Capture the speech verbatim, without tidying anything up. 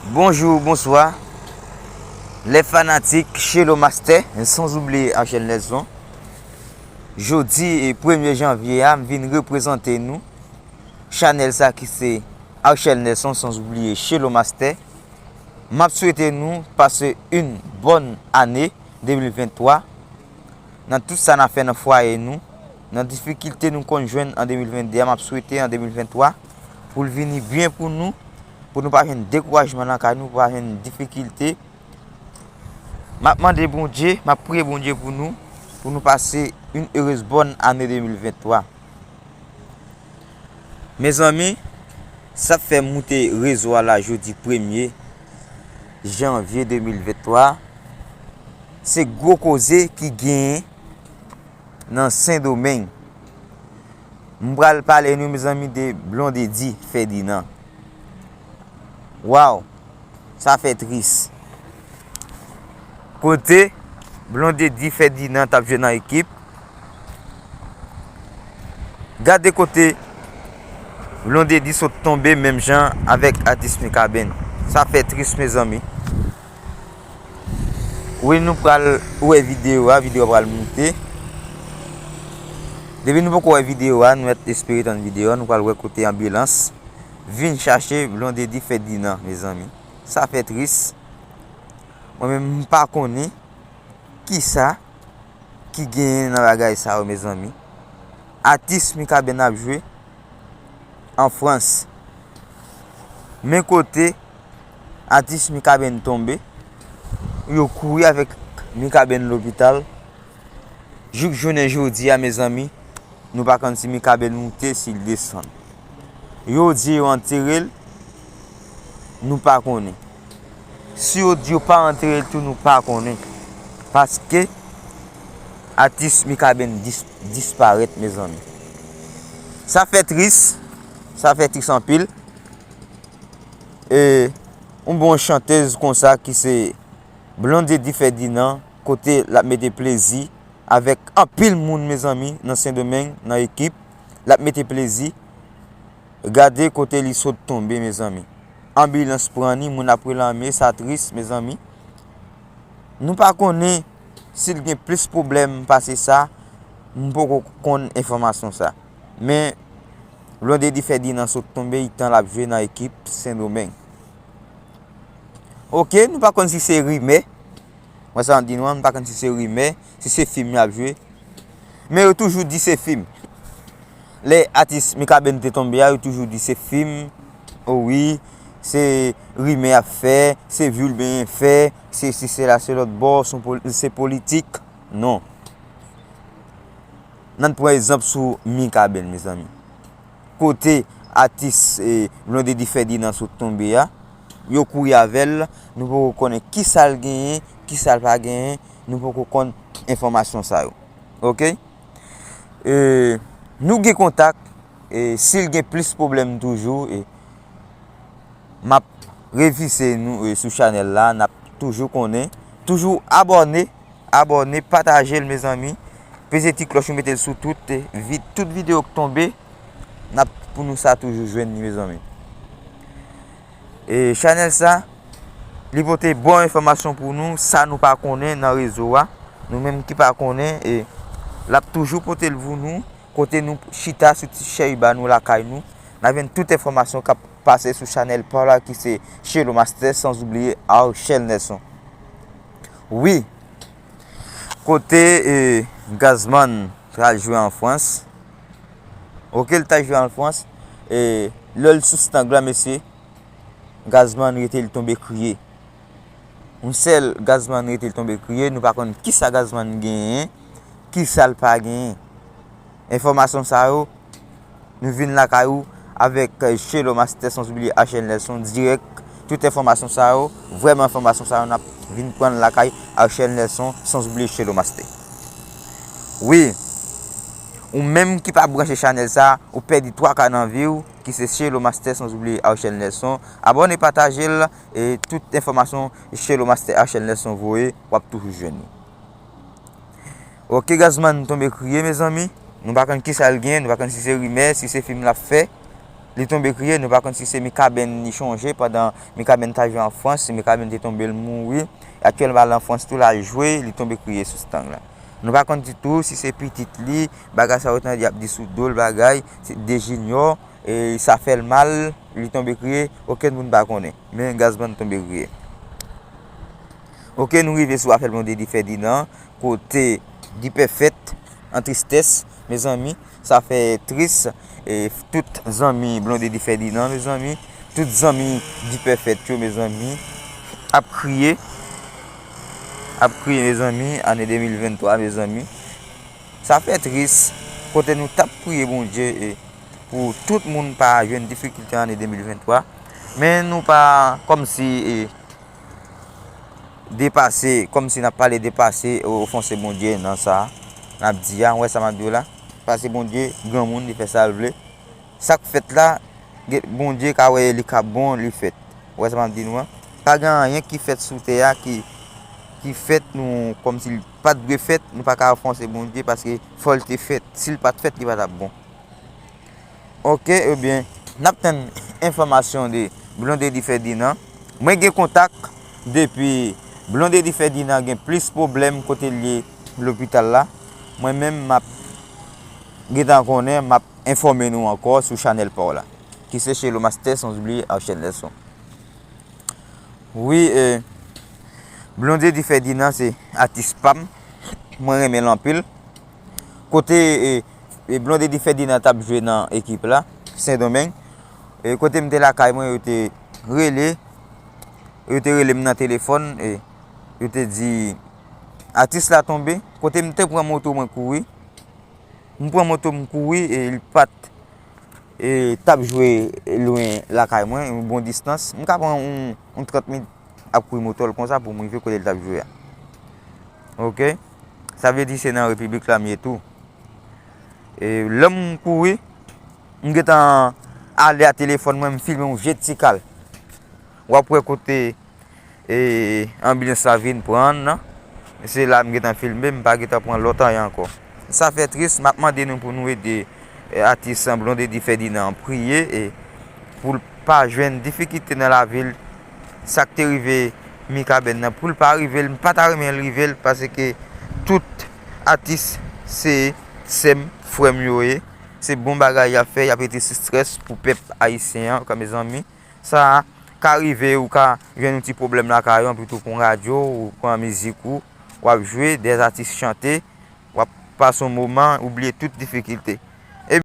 Bonjou, bonswa. Lè fanatik, Shelo Master, sans oublier Archel Nelson. Jodi, e, premye janvye a, m vin reprezante nou chanèl sa ki se Archel Nelson, sans oublier Shelo Master. M ap swete nou pase yon bòn ane de mil venntwa. Nan tout sa n ap fè nan fwaye nou, nan difikilte nou konn jwenn an de mil vennde a, m ap swete an de mil venntwa pou l vini byen pou nou, pou nou pa jwenn dekourajman lakay nou, pou pa jwenn difikilte. M ap mande Bondye, m ap priye Bondye pou nou, pou nou pase yon erez bòn ane de mil venntwa. Mezanmi, sa k fè m moute rezo a la jodi premye janvye de mil venntwa, se gwo koze ki genyen nan Sendomeng. M pral pale nou, mezanmi, de Blondedy Ferdinand. Waw, sa fè tris. Kote Blondedy Ferdinand t ap jwe nan ekip. Gade kote Blondedy sot tonbe menm jan avèk atis Mikaben. Sa fè tris, mezanmi. Wi, nou pral wè videyo a, videyo a pral moute. Depi nou poko wè videyo a, nou mèt espere tann videyo a, nou pral wè kote anbilans vin chache Blondedy Ferdinand, mezanmi. Sa fè tris. Mwen menm, m pa konnen kisa ki genyen nan bagay sa yo, mezanmi. Atis Mikaben ap jwe an Frans. Men kote atis Mikaben tonbe, yo kouri avèk Mikaben lopital. Jouk jounen jodi a, mezanmi, nou pa konn si Mikaben moute, si l desann. Yo di yo antere l, nou pa konnen. Si yo di yo pa antere l tou, nou pa konnen. Paske atis Mikaben dis-, disparèt, mezanmi. Sa fè tris, sa fè tris anpil. E, yon bon chantèz konsa ki se Blondedy Ferdinand, kote l ap mete plezi avèk anpil moun, mezanmi, nan Sendomeng, nan ekip. L ap mete plezi. Gade kote li sot tonbe, mezanmi. Anbilans pran li, moun ap reklame, sa tris, mezanmi. Nou pa konnen si l gen plis pwoblèm pase sa, m poko konn enfòmasyon sa. Men, Blondedy Ferdinand sot tonbe, itan l ap jwe nan ekip Sendomeng. Oke, nou pa konn si se rimè. Mwen sa m di nou an, nou pa konn si se rimè, si se fim y ap jwe. Men yo toujou di se fim. Lè atis Mikaben te tonbe a, yo toujou di se fim. O wi, se rimè y ap fè, se vi w l benyen fè, se si, se la, se lòt bò, se pol-, se politik. Non. N ann pran egzanp sou Mikaben, mezanmi. Kote atis, e, Blondedy Ferdinand sot tonbe a, yo kouri avè l, nou poko konnen kisa l genyen, kisa l pa genyen, nou poko konn enfòmasyon sa yo. Oke? E, nou gen kontak, e, si l gen plis pwoblèm toujou, e, m ap revise nou, e, sou chanèl la, n ap toujou konnen. Toujou abòne, abòne, pataje l, mezanmi. Peze ti klòch ou mete l sou tout, e, vi-, tout videyo k tonbe, n ap pou nou sa toujou jwenn li, mezanmi. E chanèl sa, li pote bon enfòmasyon pou nou, sa nou pa konnen nan rezo a. Nou menm ki pa konnen, e l ap toujou pote l pou nou, kote nou chita sou ti chèz ba nou lakay nou. N ap jwenn tout enfòmasyon k ap pase sou chanèl pa w la ki se Shelo Master, sans oublier Archel Nelson. Wi, kote, e, Gazman t al jwe an Frans. Oke, l t al jwe an Frans. E lè l sou stang la, mesye, Gazman rete l tonbe kriye. Yon sèl Gazman rete l tonbe kriye, nou pa konn kisa Gazman genyen, kisa l pa genyen. Enfòmasyon sa yo, nou vin lakay ou avèk, e, Shelo Master, sans oublier Archel Nelson, dirèk. Tout enfòmasyon sa yo, vrèman enfòmasyon sa yo, n ap vin pran l lakay Archel Nelson, sans oublier Shelo Master. Wi, ou menm ki pa branche chanèl sa, ou pèdi twa ka nan vi w, ki se Shelo Master, sans oublier Archel Nelson. Abòne, pataje l, e tout enfòmasyon Shelo Master Archel Nelson voye, w ap toujou jwenn li. Oke, Gazman tonbe kriye, mezanmi. Nou pa konn kisa l gen, nou pa konn si se rimè, si se fim l ap fè. Li tonbe kriye, nou pa konn si se Mikaben li chonje pandan Mikaben ta jwe an Frans, si Mikaben te tonbe l mouri. Aktyèlman l an Frans tou, l al jwe, li tonbe kriye sou stang la. Nou pa konn ditou si se pitit li, bagay sa yo tande y ap di sou do l bagay, se de Junior, e sa fè l mal, li tonbe kriye, okenn moun pa konnen. Men Gazman tonbe kriye. Oke, nou rive sou afè Blondedy Ferdinand, kote Dipèfèt an tristès, mezanmi, sa fè tris. E tout zanmi Blondedy Ferdinand, mezanmi, tout zanmi Dipèfèt yo, mezanmi, ap kriye, ap kriye, mezanmi, ane de mil venntwa, mezanmi. Sa fè tris, kote nou t ap priye Bondye, e pou tout moun pa jwenn difikilte ane de mil venntwa, men nou pa, kòmsi, e, depase, kòmsi n ap pale depase, o-, ofanse Bondye nan sa n ap di a. Ou wè sa m ap di w la? Pase Bondye, granmoun, li fè sa l vle. Sa k fèt la, gen, Bondye ka wè li ka bon, li fèt. Ou wè sa m ap di nou an? Pa gen anyen ki fèt sou tè a ki, ki fèt nou, kòmsi l pa t dwe fèt, nou pa ka ofanse Bondye paske fò l te fèt. Si l pa t fèt, li pa t ap bon. Oke, ebyen, n ap tann enfòmasyon de Blondedy Ferdinand. Mwen gen kontak depi Blondedy Ferdinand gen plis pwoblèm kote l ye lopital la. Mwen menm, m ap gentan konnen, m ap enfòme nou ankò sou chanèl pa w la, ki se Shelo Master, sans oublier Archel Nelson. Wi, e, Blondedy Ferdinand se atis pa m. Mwen renmen l anpil. Kote, e, e, Blondedy Ferdinand t ap jwe nan ekip la, Sendomeng. E, kote m te lakay mwen, yo te rele, yo te rele m nan telefòn, e, yo te di, atis la tonbe. Kote m te pran moto mwen kouri. M pran moto m kouri, e, li pa t e, t ap jwe lwen lakay mwen, yon bon distans. M ka pran yon, yon trant minit ap kouri moto l konsa pou m rive kote l t ap jwe a. Oke? Sa vle di se nan repiblik la m ye tou. E, lè m kouri, m gentan ale a telefòn mwen, m filme yon vye ti kal. W ap wè kote e, anbyans la vin pran nan. Se la m gentan filme, m pa gentan pran lòt anyen ankò. Sa fè tris, m ap mande nou pou nou ede, e, atis Blondedy Ferdinand priye, e, pou l pa jwenn difikilte nan lavi l. Sa k te rive Mikaben nan, pou l pa rive l, m pa ta renmen l rive l, paske tout atis se sè m, frè m yo ye. Se bon bagay y ap fè, y ap retire strès pou pèp ayisyen an, mezanmi. Sa ka rive ou ka jwenn yon ti pwoblèm lakay ou, anpi tou pran radyo, ou pran mizik ou, w ap jwe, dè atis chante, w ap pase yon moman, ou bliye tout difikilte.